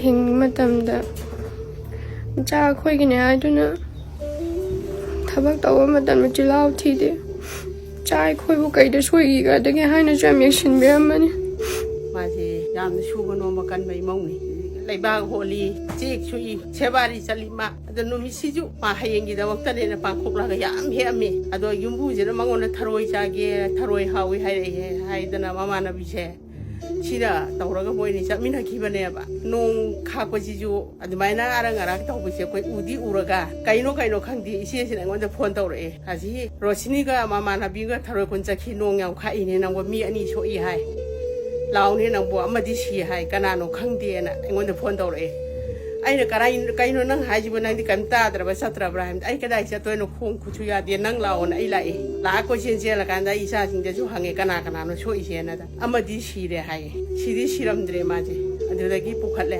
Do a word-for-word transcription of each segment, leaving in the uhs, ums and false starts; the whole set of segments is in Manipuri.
ꯍꯤꯡꯕ ꯃꯇꯝꯗ ꯏꯆꯥ ꯑꯩꯈꯣꯏꯒꯤꯅꯦ ꯍꯥꯏꯗꯨꯅ ꯊꯕꯛ ꯇꯧꯕ ꯃꯇꯝꯗ ꯆꯤꯜꯍꯥꯎ ꯊꯤꯗꯦ꯫ ꯏꯆꯥ ꯑꯩꯈꯣꯏꯕꯨ ꯀꯩꯗ ꯁꯣꯏꯈꯤꯒꯦ ꯑꯗꯒꯤ ꯍꯥꯏꯅꯁꯨ ꯌꯥꯝ ꯌꯦꯡꯁꯤꯟꯕꯤꯔꯝꯕꯅꯤ꯫ ꯃꯥꯁꯦ ꯌꯥꯝꯅ ꯁꯨꯕ ꯅꯣꯝꯕ ꯀꯟꯕ ꯏꯃꯧꯅꯤ꯫ ꯂꯩꯕꯥꯛ ꯍꯣꯜꯂꯤ, ꯆꯦꯛ ꯁꯨꯏ, ꯁꯦꯕꯥꯔꯤ ꯆꯠꯂꯤ꯫ ꯃꯥ ꯑꯗꯣ ꯅꯨꯃꯤꯠꯁꯤꯁꯨ ꯃꯥ ꯍꯌꯦꯡꯒꯤꯗꯃꯛꯇꯅꯦꯅ ꯄꯥꯡꯊꯣꯛꯂꯒ ꯌꯥꯝ ꯍꯦꯛꯑꯝꯃꯤ꯫ ꯑꯗꯣ ꯌꯨꯝꯕꯨꯁꯤꯅ ꯃꯉꯣꯟꯗ ꯊꯔꯣꯏ ꯆꯥꯒꯦ, ꯊꯔꯣꯏ ꯍꯥꯎꯏ ꯍꯥꯏꯔꯛꯑꯦ ꯍꯥꯏꯗꯅ ꯃꯃꯥꯟꯅꯕꯤꯁꯦ ꯁꯤꯅ ꯇꯧꯔꯒ ꯃꯣꯏꯅꯤ ꯆꯠꯃꯤꯟꯅꯈꯤꯕꯅꯦꯕ꯫ ꯅꯣꯡ ꯈꯥꯛꯄꯁꯤꯁꯨ ꯑꯗꯨꯃꯥꯏꯅ ꯑꯔꯪ ꯑꯔꯥꯛ ꯇꯧꯕꯁꯦ ꯑꯩꯈꯣꯏ ꯎꯗꯤ ꯎꯔꯒ ꯀꯩꯅꯣ ꯀꯩꯅꯣ ꯈꯪꯗꯦ, ꯏꯆꯦꯁꯤꯅ ꯑꯩꯉꯣꯟꯗ ꯐꯣꯟ ꯇꯧꯔꯛꯑꯦ꯫ "ꯑꯁꯤ ꯔꯣꯁꯤꯅꯤꯒ ꯃꯃꯥꯟꯅꯕꯤꯒ ꯊꯔꯣꯏ ꯈꯨꯟ ꯆꯠꯈꯤ, ꯅꯣꯡ ꯌꯥꯝ ꯈꯥꯛꯏꯅꯦ, ꯅꯪꯕꯨ ꯃꯤ ꯑꯅꯤ ꯁꯣꯛꯏ ꯍꯥꯏ, ꯂꯥꯎꯅꯦ ꯅꯪꯕꯨ, ꯑꯃꯗꯤ ꯁꯤ ꯍꯥꯏ, ꯀꯅꯥꯅꯣ ꯈꯪꯗꯦꯅ" ꯑꯩꯉꯣꯟꯗ ꯐꯣꯟ ꯇꯧꯔꯛꯑꯦ꯫ ꯑꯩꯅ "ꯀꯔꯥꯏ, ꯀꯩꯅꯣ ꯅꯪ ꯍꯥꯏꯁꯤꯕꯨ, ꯅꯪꯗꯤ ꯀꯔꯤꯝ ꯇꯥꯗ꯭ꯔꯕ, ꯆꯠꯇ꯭ꯔꯕ꯭ꯔꯥ?" ꯍꯥꯏꯕꯗ "ꯑꯩ ꯀꯗꯥꯏ ꯆꯠꯇꯣꯏꯅꯣ, ꯈꯣꯡ ꯈꯨꯠꯁꯨ ꯌꯥꯗꯦ, ꯅꯪ ꯂꯥꯛꯑꯣꯅ ꯑꯩ ꯂꯥꯛꯑꯦ꯫ ꯂꯥꯛꯑ ꯀꯣꯏꯆꯦꯟ ꯆꯦꯜꯂꯀꯥꯟꯗ ꯑꯩ ꯏꯆꯥꯁꯤꯡꯗꯁꯨ ꯍꯪꯉꯦ ꯀꯅꯥ ꯀꯅꯥꯅꯣ ꯁꯣꯛꯏꯁꯦꯅ꯫ ꯑꯃꯗꯤ ꯁꯤꯔꯦ ꯍꯥꯏꯌꯦ꯫ ꯁꯤꯗꯤ ꯁꯤꯔꯝꯗ꯭ꯔꯦ ꯃꯥꯁꯦ꯫ ꯑꯗꯨꯗꯒꯤ ꯄꯨꯈꯠꯂꯦ꯫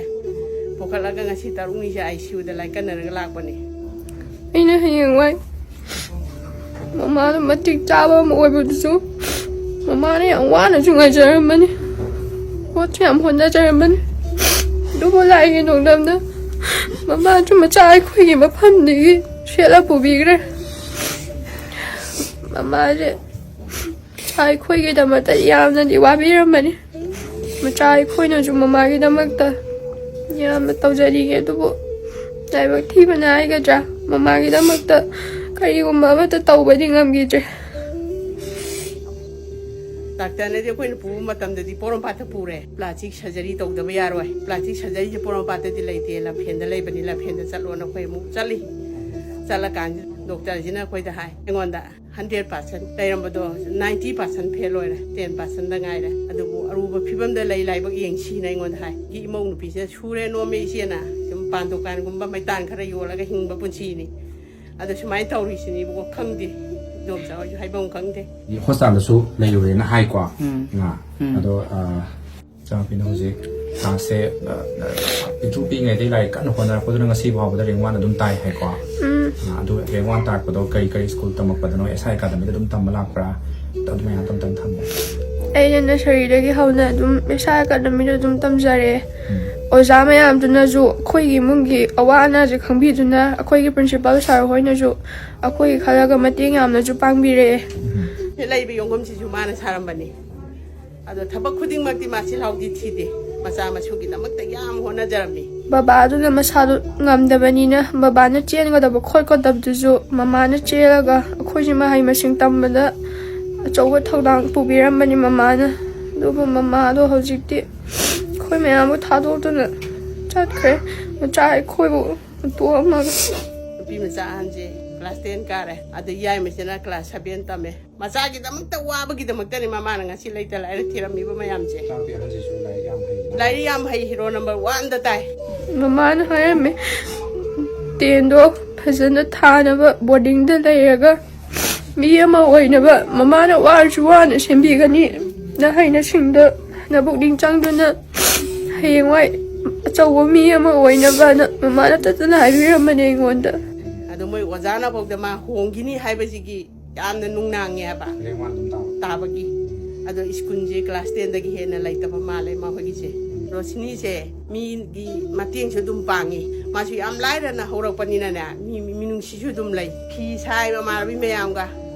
ꯄꯨꯈꯠꯂꯒ ꯉꯁꯤ ꯇꯔꯨꯛꯅꯤꯁꯦ ꯑꯥꯏ ꯁꯤ ꯌꯨꯗ ꯂꯥꯏꯀꯠꯅꯔꯒ ꯂꯥꯛꯄꯅꯦ꯫ ꯑꯩꯅ ꯍꯌꯦꯡꯋꯥꯏ ꯃꯃꯥꯗꯣ ꯃꯇꯤꯛ ꯆꯥꯕ ꯑꯃ ꯑꯣꯏꯕꯗꯨꯁꯨ ꯃꯃꯥꯅ ꯌꯥꯝ ꯋꯥꯅꯁꯨ ꯉꯥꯏꯖꯔꯝꯕꯅꯤ, ꯍꯣꯠꯁꯨ ꯌꯥꯝ ꯍꯣꯠꯅꯖꯔꯝꯕꯅꯤ꯫ ꯑꯗꯨꯕꯨ ꯂꯥꯏꯒꯤ ꯅꯣꯡꯗꯝꯅ ꯃꯃꯥꯁꯨ ꯃꯆꯥ ꯑꯩꯈꯣꯏꯒꯤ ꯃꯐꯝꯗꯒꯤ ꯁꯦꯠꯂ ꯄꯨꯕꯤꯈ꯭ꯔꯦ꯫ ꯃꯃꯥꯁꯦ ꯑꯩꯈꯣꯏꯒꯤꯗꯃꯛꯇ ꯌꯥꯝꯅꯗꯤ ꯋꯥꯕꯤꯔꯝꯕꯅꯤ꯫ ꯃꯆꯥ ꯑꯩꯈꯣꯏꯅꯁꯨ ꯃꯃꯥꯒꯤꯗꯃꯛꯇ ꯌꯥꯝꯅ ꯇꯧꯖꯔꯤꯒꯦ, ꯑꯗꯨꯕꯨ ꯂꯥꯏꯕꯛ ꯊꯤꯕꯅ ꯍꯥꯏꯒꯗ꯭ꯔꯥ, ꯃꯃꯥꯒꯤꯗꯃꯛꯇ ꯀꯔꯤꯒꯨꯝꯕ ꯑꯃꯠꯇ ꯇꯧꯕꯗꯤ ꯉꯝꯈꯤꯗ꯭ꯔꯦ꯫ ꯗꯥꯛꯇꯔꯅꯗꯤ ꯑꯩꯈꯣꯏꯅ ꯄꯨꯕ ꯃꯇꯝꯗꯗꯤ ꯄꯣꯔꯣꯝꯄꯥꯠꯇ ꯄꯨꯔꯦ꯫ "ꯄ꯭ꯂꯥꯁꯇꯤꯛ ꯁꯔꯖꯔꯤ ꯇꯧꯗꯕ ꯌꯥꯔꯣꯏ, ꯄ꯭ꯂꯥꯁꯇꯤꯛ ꯁꯔꯖꯔꯤꯁꯦ ꯄꯣꯔꯣꯝꯄꯥꯠꯇꯗꯤ ꯂꯩꯇꯦ, ꯂꯝꯐꯦꯟꯗ ꯂꯩꯕꯅꯤ, ꯂꯝꯐꯦꯟꯗ ꯆꯠꯂꯣꯅ" ꯑꯩꯈꯣꯏ ꯑꯃꯨꯛ ꯆꯠꯂꯤ꯫ ꯆꯠꯂꯀꯥꯟꯁꯤꯗ ꯗꯣꯛꯇꯔꯁꯤꯅ ꯑꯩꯈꯣꯏꯗ ꯍꯥꯏ, ꯑꯩꯉꯣꯟꯗ "ꯍꯟꯗ꯭ꯔꯦꯠ ꯄꯥꯔꯁꯦꯟ ꯂꯩꯔꯝꯕꯗꯣ ꯅꯥꯏꯟꯇꯤ ꯄꯥꯔꯁꯦꯟ ꯐꯦꯜ ꯑꯣꯏꯔꯦ, ꯇꯦꯟ ꯄꯥꯔꯁꯦꯟꯗ ꯉꯥꯏꯔꯦ, ꯑꯗꯨꯕꯨ ꯑꯔꯨꯕ ꯐꯤꯕꯝꯗ ꯂꯩ, ꯂꯥꯏꯕꯛ ꯌꯦꯡꯁꯤꯅ" ꯑꯩꯉꯣꯟꯗ ꯍꯥꯏ꯫ ꯑꯩꯒꯤ ꯏꯃꯧ ꯅꯨꯄꯤꯁꯤꯅ "ꯁꯨꯔꯦ ꯅꯣꯝꯃꯦ ꯏꯆꯦꯅ, ꯁꯨꯝ ꯄꯥꯟ ꯗꯨꯀꯥꯟꯒꯨꯝꯕ ꯃꯩꯇꯥꯟ ꯈꯔ ꯌꯣꯜꯂꯒ ꯍꯤꯡꯕ ꯄꯨꯟꯁꯤꯅꯤ, ꯑꯗꯣ ꯁꯨꯃꯥꯏꯅ ꯇꯧꯔꯤꯁꯤꯅꯤꯕꯀꯣ, ꯈꯪꯗꯦ, ꯏꯗꯣꯝꯆꯥ ꯍꯣꯏꯁꯨ ꯍꯥꯏꯐꯝ ꯈꯪꯗꯦ"꯫ ꯍꯣꯁꯄꯤꯇꯥꯜꯗꯁꯨ ꯂꯩꯔꯨꯔꯦꯅ ꯍꯥꯏꯀꯣ꯫ ꯉꯥ ꯑꯗꯣ ꯏꯆꯥꯅꯨꯄꯤꯅ ꯍꯧꯖꯤꯛ ꯀ꯭ꯂꯥꯁꯁꯦ ꯄꯤꯛꯇ꯭ꯔꯨ ꯄꯤꯛꯏꯉꯩꯗꯒꯤ ꯂꯥꯏꯔꯤꯛ ꯀꯟꯅ ꯍꯣꯠꯅꯔꯛꯄꯗꯨꯅ ꯉꯁꯤ ꯐꯥꯎꯕꯗ ꯔꯦꯡ ꯋꯥꯟ ꯑꯗꯨꯝ ꯇꯥꯏ ꯍꯥꯏꯀꯣ꯫ ꯑꯗꯨ ꯔꯦꯡ ꯋꯥꯟ ꯇꯥꯔꯛꯄꯗꯣ ꯀꯔꯤ ꯀꯔꯤ ꯁ꯭ꯀꯨꯜ ꯇꯝꯃꯛꯄꯗꯅꯣ? ꯑꯦꯁ ꯑꯥꯏ ꯑꯦꯀꯥꯗꯃꯤꯗ ꯑꯗꯨꯝ ꯇꯝꯕ ꯂꯥꯛꯄ꯭ꯔꯥ? ꯑꯗꯨ ꯃꯌꯥꯝ ꯑꯗꯨꯝꯇꯪ ꯊꯝꯕꯤꯌꯨ꯫ ꯑꯩꯅ ꯅꯁꯔꯤꯗꯒꯤ ꯍꯧꯅ ꯑꯗꯨꯝ ꯏꯁꯥ ꯑꯦꯀꯥꯗꯃꯤꯗ ꯑꯗꯨꯝ ꯇꯝꯖꯔꯦ꯫ ꯑꯣꯖꯥ ꯃꯌꯥꯝꯗꯨꯅꯁꯨ ꯑꯩꯈꯣꯏꯒꯤ ꯏꯃꯨꯡꯒꯤ ꯑꯋꯥ ꯑꯅꯥꯁꯦ ꯈꯪꯕꯤꯗꯨꯅ ꯑꯩꯈꯣꯏꯒꯤ ꯄ꯭ꯔꯤꯟꯁꯤꯄꯥꯜ ꯁꯥꯔ ꯍꯣꯏꯅꯁꯨ ꯑꯩꯈꯣꯏꯒꯤ ꯈꯜꯂꯒ ꯃꯇꯦꯡ ꯌꯥꯝꯅꯁꯨ ꯄꯥꯡꯕꯤꯔꯛꯑꯦ꯫ ꯂꯩꯕ ꯌꯣꯡꯐꯝꯁꯤꯁꯨ ꯃꯥꯅ ꯁꯥꯔꯝꯕꯅꯤ꯫ ꯑꯗꯣ ꯊꯕꯛ ꯈꯨꯗꯤꯡꯃꯛꯇꯤ ꯃꯥ ꯆꯤꯜꯍꯥꯎꯗꯤ ꯊꯤꯗꯦ꯫ ꯃꯆꯥ ꯃꯁꯨꯒꯤꯗꯃꯛꯇ ꯌꯥꯝ ꯍꯣꯠꯅꯖꯔꯝꯃꯤ꯫ ꯕꯕꯥꯗꯨꯅ ꯃꯁꯥꯗꯣ ꯉꯝꯗꯕꯅꯤꯅ ꯕꯕꯥꯅ ꯆꯦꯟꯒꯗꯕ ꯈꯣꯠꯀꯗꯕꯗꯨꯁꯨ ꯃꯃꯥꯅ ꯆꯦꯜꯂꯒ ꯑꯩꯈꯣꯏꯁꯦ ꯃꯍꯩ ꯃꯁꯤꯡ ꯇꯝꯕꯗ ꯑꯆꯧꯕ ꯊꯧꯗꯥꯡ ꯄꯨꯕꯤꯔꯝꯕꯅꯤ ꯃꯃꯥꯅ꯫ ꯑꯗꯨꯕꯨ ꯃꯃꯥꯗꯣ ꯍꯧꯖꯤꯛꯇꯤ ꯑꯩꯈꯣꯏ ꯃꯌꯥꯝꯕꯨ ꯊꯥꯗꯣꯛꯇꯨꯅ ꯆꯠꯈ꯭ꯔꯦ꯫ ꯃꯆꯥ ꯑꯩꯈꯣꯏꯕꯨ ꯇꯣꯛꯑꯝꯃꯒ꯫ ꯅꯨꯄꯤ ꯃꯆꯥ ꯑꯍꯟꯁꯦ ꯀ꯭ꯂꯥꯁ ꯇꯦꯟ ꯀꯥꯔꯦ, ꯑꯗ ꯌꯥꯏꯃꯁꯤꯅ ꯀ꯭ꯂꯥꯁ ꯁꯚꯦꯟ ꯇꯝꯃꯦ꯫ ꯃꯆꯥꯒꯤꯗꯃꯛꯇ ꯋꯥꯕꯒꯤꯗꯃꯛꯇꯅꯤ ꯃꯃꯥꯅ ꯉꯁꯤ ꯂꯩꯇ ꯂꯥꯏꯔ ꯊꯤꯔꯝꯃꯤꯕ ꯃꯌꯥꯝꯁꯦ꯫ ꯏꯆꯥꯅꯨꯄꯤ ꯑꯍꯟꯁꯤꯁꯨ ꯂꯥꯏꯔꯤꯛ ꯌꯥꯝ ꯍꯩ꯫ ꯂꯥꯏꯔꯤꯛ ꯌꯥꯝ ꯍꯩ, ꯍꯤꯔꯣ ꯅꯝꯕꯔ ꯋꯥꯟꯗ ꯇꯥꯏ꯫ ꯃꯃꯥꯅ ꯍꯥꯏꯔꯝꯃꯦ, ꯇꯦꯟꯗꯣ ꯐꯖꯅ ꯊꯥꯅꯕ ꯕꯣꯔꯗꯤꯡꯗ ꯂꯩꯔꯒ ꯃꯤ ꯑꯃ ꯑꯣꯏꯅꯕ ꯃꯃꯥꯅ ꯋꯥꯔꯁꯨ ꯋꯥꯅ ꯁꯦꯝꯕꯤꯒꯅꯤ꯫ ꯅꯍꯩꯅꯁꯤꯡꯗ ꯅꯕꯨꯛꯅꯤꯡ ꯆꯪꯗꯨꯅ ꯍꯌꯦꯡꯋꯥꯏ ꯑꯆꯧꯕ ꯃꯤ ꯑꯃ ꯑꯣꯏꯅꯕꯅ ꯃꯃꯥꯅ ꯇꯠꯇꯅ ꯍꯥꯏꯕꯤꯔꯝꯕꯅꯦ ꯑꯩꯉꯣꯟꯗ꯫ ꯑꯗꯣ ꯃꯣꯏ ꯑꯣꯖꯥꯅꯐꯥꯎꯗ ꯃꯥ ꯍꯣꯡꯈꯤꯅꯤ ꯍꯥꯏꯕꯁꯤꯒꯤ ꯌꯥꯝꯅ ꯅꯨꯡꯅꯥꯡꯉꯦ ꯍꯥꯏꯕ꯫ ꯔꯦꯡ ꯋꯥꯟ ꯑꯗꯨꯝ ꯇꯥꯕ꯫ ꯇꯥꯕꯒꯤ꯫ ꯑꯗꯣ ꯁ꯭ꯀꯨꯜꯁꯦ ꯀ꯭ꯂꯥꯁ ꯇꯦꯟꯗꯒꯤ ꯍꯦꯟꯅ ꯂꯩꯇꯕ ꯃꯥꯜꯂꯦ ꯃꯈꯣꯏꯒꯤꯁꯦ꯫ ꯔꯣꯁꯤꯅꯤꯁꯦ ꯃꯤꯒꯤ ꯃꯇꯦꯡꯁꯨ ꯑꯗꯨꯝ ꯄꯥꯡꯉꯤ꯫ ꯃꯥꯁꯨ ꯌꯥꯝ ꯂꯥꯏꯔꯅ ꯍꯧꯔꯛꯄꯅꯤꯅꯅꯦ, ꯃꯤ, ꯃꯤ, ꯃꯤꯅꯨꯡꯁꯤꯁꯨ ꯑꯗꯨꯝ ꯂꯩ꯫ ꯐꯤ ꯁꯥꯏ ꯃꯃꯥꯟꯅꯕꯤ ꯃꯌꯥꯝꯒ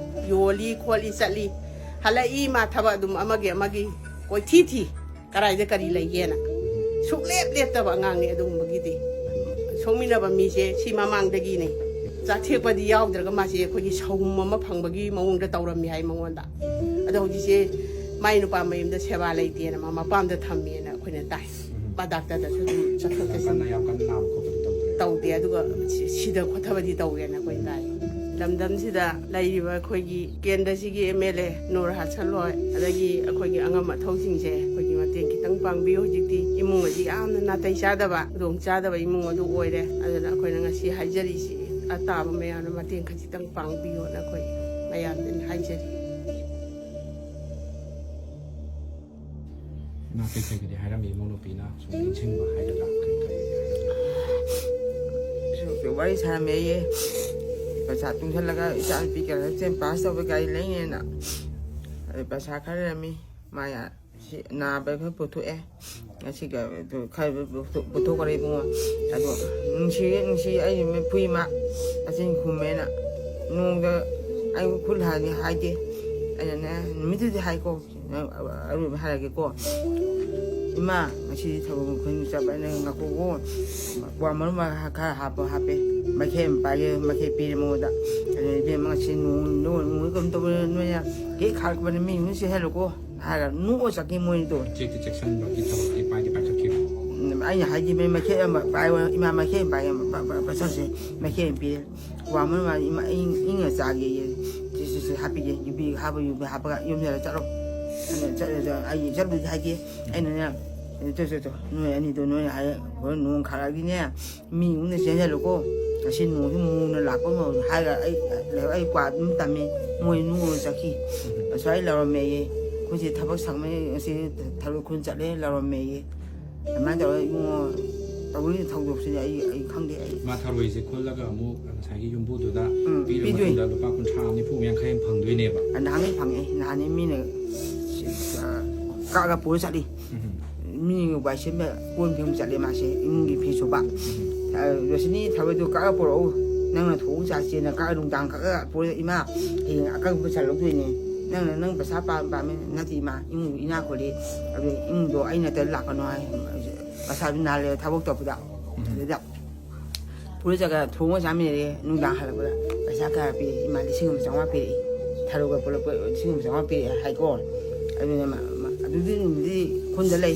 ꯌꯣꯜꯂꯤ ꯈꯣꯠꯂꯤ ꯆꯠꯂꯤ꯫ ꯍꯜꯂꯛꯏ ꯃꯥ ꯊꯕꯛ ꯑꯗꯨꯝ ꯑꯃꯒꯤ ꯑꯃꯒꯤ ꯀꯣꯏꯊꯤ ꯊꯤ꯫ ꯀꯗꯥꯏꯗ ꯀꯔꯤ ꯂꯩꯒꯦꯅ ꯁꯨꯡꯂꯦꯞ ꯂꯦꯞꯇꯕ ꯑꯉꯥꯡꯅꯤ꯫ ꯑꯗꯨꯒꯨꯝꯕꯒꯤꯗꯤ ꯁꯣꯛꯃꯤꯟꯅꯕ ꯃꯤꯁꯦ ꯁꯤ ꯃꯃꯥꯡꯗꯒꯤꯅꯦ꯫ ꯆꯥꯊꯦꯛꯄꯗꯤ ꯌꯥꯎꯗ꯭ꯔꯒ ꯃꯥꯁꯦ ꯑꯩꯈꯣꯏꯒꯤ ꯁꯍꯨꯝ ꯑꯃ ꯐꯪꯕꯒꯤ ꯃꯑꯣꯡꯗ ꯇꯧꯔꯝꯃꯤ ꯍꯥꯏ ꯃꯉꯣꯟꯗ꯫ ꯑꯗꯣ ꯍꯧꯖꯤꯛꯁꯦ ꯃꯥꯏ ꯅꯨꯄꯥ ꯃꯌꯨꯝꯗ ꯁꯦꯕꯥ ꯂꯩꯇꯦꯅ ꯃꯥ ꯃꯄꯥꯝꯗ ꯊꯝꯃꯦꯅ ꯑꯩꯈꯣꯏꯅ ꯇꯥꯏ꯫ ꯃꯥ ꯗꯥꯛꯇꯔꯗꯁꯨ ꯑꯗꯨꯝ ꯆꯠꯊꯣꯛ ꯌꯥꯝ ꯆꯠꯁꯤꯟ ꯀꯟꯅ, ꯌꯥꯝ ꯀꯟꯅ ꯅꯥꯕ ꯈꯣꯠꯄꯗꯤ ꯇꯧꯗ꯭ꯔꯦ꯫ ꯇꯧꯗꯦ꯫ ꯑꯗꯨꯒ ꯁꯤ-, ꯁꯤꯗ ꯈꯣꯠꯊꯕꯗꯤ ꯇꯧꯋꯦꯅ ꯑꯩꯈꯣꯏꯅ ꯇꯥꯏ꯫ ꯂꯝꯗꯝꯁꯤꯗ ꯂꯩꯔꯤꯕ ꯑꯩꯈꯣꯏꯒꯤ ꯀꯦꯟꯗ꯭ꯔꯁꯤꯒꯤ M L A Nur Hasan ꯍꯣꯏ, ꯑꯗꯒꯤ ꯑꯩꯈꯣꯏꯒꯤ ꯑꯉꯝ ꯑꯊꯧꯁꯤꯡꯁꯦ ꯑꯩꯈꯣꯏꯒꯤ ꯃꯇꯦꯡ ꯈꯤꯇꯪ ꯄꯥꯡꯕꯤꯌꯨ꯫ ꯍꯧꯖꯤꯛꯇꯤ ꯏꯃꯨꯡ ꯑꯁꯤ ꯌꯥꯝꯅ ꯅꯥꯇꯩ ꯆꯥꯗꯕ, ꯈꯨꯗꯣꯡ ꯆꯥꯗꯕ ꯏꯃꯨꯡ ꯑꯗꯨ ꯑꯣꯏꯔꯦ꯫ ꯑꯗꯨꯅ ꯑꯩꯈꯣꯏꯅ ꯉꯁꯤ ꯍꯥꯏꯖꯔꯤꯁꯤ ꯑꯇꯥꯕ ꯃꯌꯥꯝꯅ ꯃꯇꯦꯡ ꯈꯖꯤꯛꯇꯪ ꯄꯥꯡꯕꯤꯌꯣꯅ ꯑꯩꯈꯣꯏ ꯃꯌꯥꯝꯗ ꯍꯥꯏꯖꯔꯤ꯫ ꯏꯃꯥ ꯀꯩꯀꯩꯒꯗꯤ ꯍꯥꯏꯔꯝꯃꯤ? ꯏꯃꯧ ꯅꯨꯄꯤꯅ ꯁꯨꯝ ꯅꯤꯡꯁꯤꯡꯕ ꯍꯥꯏꯒꯗ꯭ꯔꯥ, ꯀꯩ ꯀꯩ ꯍꯥꯏꯔꯝꯃꯤ? ꯁꯨꯝ ꯋꯥꯔꯤ ꯁꯥꯔꯝꯃꯦꯌꯦ꯫ ꯄꯩꯁꯥ ꯇꯨꯡꯁꯜꯂꯒ ꯏꯆꯥ ꯅꯨꯄꯤ ꯀꯩꯅꯣ ꯇꯦꯟ ꯄꯥꯁ ꯇꯧꯕ ꯒꯥꯔꯤ ꯂꯩꯅꯦꯅ꯫ ꯑꯗꯩ ꯄꯩꯁꯥ ꯈꯔ ꯂꯩꯔꯝꯃꯤ꯫ ꯃꯥ ꯌꯥ-, ꯁꯤ ꯅꯥꯕ ꯈꯔ ꯄꯨꯊꯣꯛꯑꯦ꯫ ꯉꯁꯤꯒ ꯈꯔ ꯄꯨꯊꯣꯛꯈ꯭ꯔꯦ ꯏꯕꯨꯡꯉꯣ꯫ ꯑꯗꯣ ꯅꯨꯡꯁꯤꯌꯦ, ꯅꯨꯡꯁꯤ, ꯑꯩ ꯐꯨꯏ ꯃꯥ꯫ ꯑꯁꯤ ꯈꯨꯝꯃꯦꯅ ꯅꯣꯡꯗ ꯑꯩ ꯈꯨꯠ ꯍꯥꯏꯗꯤ ꯍꯥꯏꯗꯦ꯫ ꯑꯩꯅꯅꯦ ꯅꯨꯃꯤꯠꯇꯨꯗꯤ ꯍꯥꯏꯀꯣ, ꯅꯪ ꯑꯔꯣꯏꯕ ꯍꯥꯏꯔꯒꯦꯀꯣ꯫ "ꯏꯃꯥ, ꯉꯁꯤꯗꯤ ꯊꯕꯛ ꯃꯈꯣꯏ ꯆꯠꯄ ꯅꯪ ꯉꯥꯛꯈꯣꯀꯣ꯫ ꯀ꯭ꯋꯥ ꯃꯔꯨꯝ ꯈꯔ ꯍꯥꯞꯄꯣ", ꯍꯥꯞꯄꯦ꯫ ꯃꯩꯈꯦꯠ ꯑꯃ ꯄꯥꯏꯒꯦ, ꯃꯩꯈꯦꯠ ꯄꯤꯔꯦ ꯃꯉꯣꯟꯗ꯫ ꯑꯗꯨ ꯏꯕꯦꯝꯃ ꯉꯁꯤ ꯅꯣꯡ, ꯅꯣꯡ, ꯅꯣꯡ ꯀꯩꯅꯣ ꯇꯧꯕ ꯅꯣꯏꯅ ꯀꯦꯛ ꯈꯥꯛꯄꯅ ꯃꯤ ꯅꯨꯡꯁꯤ ꯍꯥꯏꯔꯣꯀꯣ꯫ ꯍꯥꯏꯔꯒ ꯅꯣꯛꯑ ꯆꯠꯈꯤ ꯃꯣꯏꯗꯣ꯫ ꯆꯦꯛꯇꯤ ꯆꯦꯛꯁꯤꯟꯕꯒꯤ ꯊꯕꯛꯇꯤ ꯄꯥꯏꯗꯤ ꯄꯥꯏꯈꯠꯈꯤꯕ꯫ ꯎꯝ, ꯑꯩꯅ ꯍꯥꯏꯈꯤꯕꯅꯤ, "ꯃꯩꯈꯦꯠ ꯑꯃ ꯄꯥꯏꯌꯣ, ꯏꯃꯥ, ꯃꯩꯈꯦꯠ ꯑꯃ ꯄꯥꯏꯌꯣ", ꯄ-, ꯄ-, ꯄꯥꯏꯁꯜꯁꯦ, ꯃꯩꯈꯦꯠ ꯑꯃ ꯄꯤꯔꯦ꯫ ꯋꯥ ꯃꯔꯨ ꯃꯔꯥꯡ ꯏꯃꯥ, ꯏꯪ-, ꯏꯪꯅ ꯆꯥꯒꯦꯌꯦ꯫ "ꯁꯤ, ꯁꯤ, ꯁꯤ ꯍꯥꯞꯄꯤꯒꯦ, ꯌꯨꯕꯤ ꯍꯥꯞꯄ, ꯌꯨꯕꯤ ꯍꯥꯞꯄꯒ ꯌꯨꯝꯗ ꯆꯠꯂꯣ꯫ ꯑꯩꯅ ꯆꯠꯂ-, ꯆꯠꯂ-, ꯑꯩ ꯆꯠꯂꯨꯗꯤ ꯍꯥꯏꯒꯦ꯫" ꯑꯩꯅꯅꯦ, "ꯆꯣ, ꯆꯣ, ꯆꯣ, ꯅꯣꯏ ꯑꯅꯤꯗꯣ ꯅꯣꯏ ꯍꯥꯏ-, ꯍꯣꯔꯦꯟ ꯅꯣꯡ ꯈꯥꯔꯛꯑꯗꯤꯅꯦ, ꯃꯤ ꯎꯅ ꯆꯦꯟꯁꯤꯜꯂꯨꯀꯣ꯫ ꯉꯁꯤ ꯅꯣꯡꯁꯤ ꯃꯨꯅ ꯂꯥꯛꯄ ꯑꯃ ꯍꯥꯏꯔꯒ ꯑꯩ, ꯑꯩ ꯀ꯭ꯋꯥ ꯑꯗꯨꯝ ꯇꯝꯃꯤ꯫ ꯃꯣꯏ ꯅꯣꯛꯑꯒ ꯆꯠꯈꯤ꯫ ꯑꯁ꯭ꯋꯥꯏ ꯂꯥꯎꯔꯝꯃꯦꯌꯦ꯫ ꯑꯩꯈꯣꯏꯁꯦ ꯊꯕꯛ ꯁꯪꯕꯅꯤ, ꯉꯁꯤ ꯊꯔꯣꯏ ꯈꯨꯟ ꯆꯠꯂꯦ ꯂꯥꯎꯔꯝꯃꯦꯌꯦ꯫ ꯑꯗꯨꯃꯥꯏꯅ ꯇꯧꯔꯒ ꯏꯕꯨꯡꯉꯣ, ꯇꯧꯔꯤ ꯊꯧꯗꯣꯛꯁꯤꯗꯤ ꯑꯩ, ꯑꯩ ꯈꯪꯗꯦ ꯑꯩ꯫ ꯃꯥ ꯊꯔꯣꯏꯁꯦ ꯈꯨꯜꯂꯒ ꯑꯃꯨꯛ ꯉꯁꯥꯏꯒꯤ ꯌꯨꯝꯕꯨꯗꯨꯗ ꯎꯝ, ꯄꯤꯔ ꯄꯤꯗꯣꯏꯅꯤ꯫ ꯃꯇꯨꯡꯗ ꯂꯨꯄꯥ ꯀꯨꯟꯊ꯭ꯔꯥ, ꯅꯤꯐꯨ, ꯌꯥꯡꯈꯩ ꯑꯃ ꯐꯪꯗꯣꯏꯅꯦꯕ꯫ ꯅꯍꯥꯟꯉꯩ ꯐꯪꯉꯦ꯫ ꯅꯍꯥꯟꯉꯩ ꯃꯤꯅ, ꯑ, ꯀꯛꯑꯒ ꯄꯨꯔ ꯆꯠꯂꯤ꯫ ꯎꯝ꯫ ꯃꯤ ꯋꯥꯏ ꯁꯤꯠꯄ ꯀꯣꯟ ꯐꯦꯡꯕ ꯆꯠꯂꯦ ꯃꯥꯁꯦ, ꯏꯃꯨꯡꯒꯤ ꯐꯤ ꯁꯨꯕ꯫ ꯎꯝ꯫ ꯑ, "ꯔꯣꯁꯤꯅꯤ, ꯊꯔꯣꯏꯗꯣ ꯀꯛꯑ ꯄꯨꯔꯛꯎ꯫ ꯅꯪꯅ ꯊꯣꯡ ꯆꯥꯁꯦꯅ ꯀꯛꯑ ꯅꯨꯡꯗꯥꯡ ꯀꯛꯑ ꯄꯨꯔꯛꯑꯦ ꯏꯃꯥ꯫ ꯍꯌꯦꯡ ꯑꯀꯪꯕ ꯄꯩꯁꯥ ꯂꯧꯗꯣꯏꯅꯦ꯫ ꯅꯪꯅ ꯅꯪ ꯄꯩꯁꯥ ꯄꯥꯝ-, ꯄꯥꯝꯃꯦ?" "ꯅꯠꯇꯦ ꯏꯃꯥ, ꯏꯃꯨꯡ ꯏꯅꯥꯛ ꯈꯨꯜꯂꯤ꯫ ꯑꯗꯨ ꯏꯃꯨꯡꯗꯣ ꯑꯩ ꯅꯠꯇ ꯂꯥꯛꯀꯅꯨ ꯍꯥꯏ꯫ ꯄꯩꯁꯥꯗꯨ ꯅꯥꯜꯂꯦ ꯊꯕꯛ ꯇꯧꯕꯗ꯫" ꯎꯝ꯫ ꯑꯗꯨꯗ ꯄꯨꯔ ꯆꯠꯂꯒ ꯊꯣꯡꯉ ꯆꯥꯃꯤꯟꯅꯔꯦ꯫ ꯅꯨꯡꯗꯥꯡ ꯍꯜꯂꯛꯄꯗ ꯄꯩꯁꯥ ꯀꯌꯥ ꯄꯤꯔꯛꯑꯦ? "ꯏꯃꯥ, ꯂꯤꯁꯤꯡ ꯑꯃ ꯆꯥꯝꯃꯉꯥ ꯄꯤꯔꯛꯏ꯫ ꯊꯔꯣꯒ ꯄꯨꯂꯞꯄ ꯂꯤꯁꯤꯡ ꯑꯃ ꯆꯥꯝꯃꯉꯥ ꯄꯤꯔꯛꯑꯦ" ꯍꯥꯏꯀꯣ꯫ ꯑꯗꯨꯅ ꯃ-, ꯃ-, ꯑꯗꯨꯗꯤ ꯅꯨꯃꯤꯠꯇꯤ ꯈꯨꯟꯗ ꯂꯩ꯫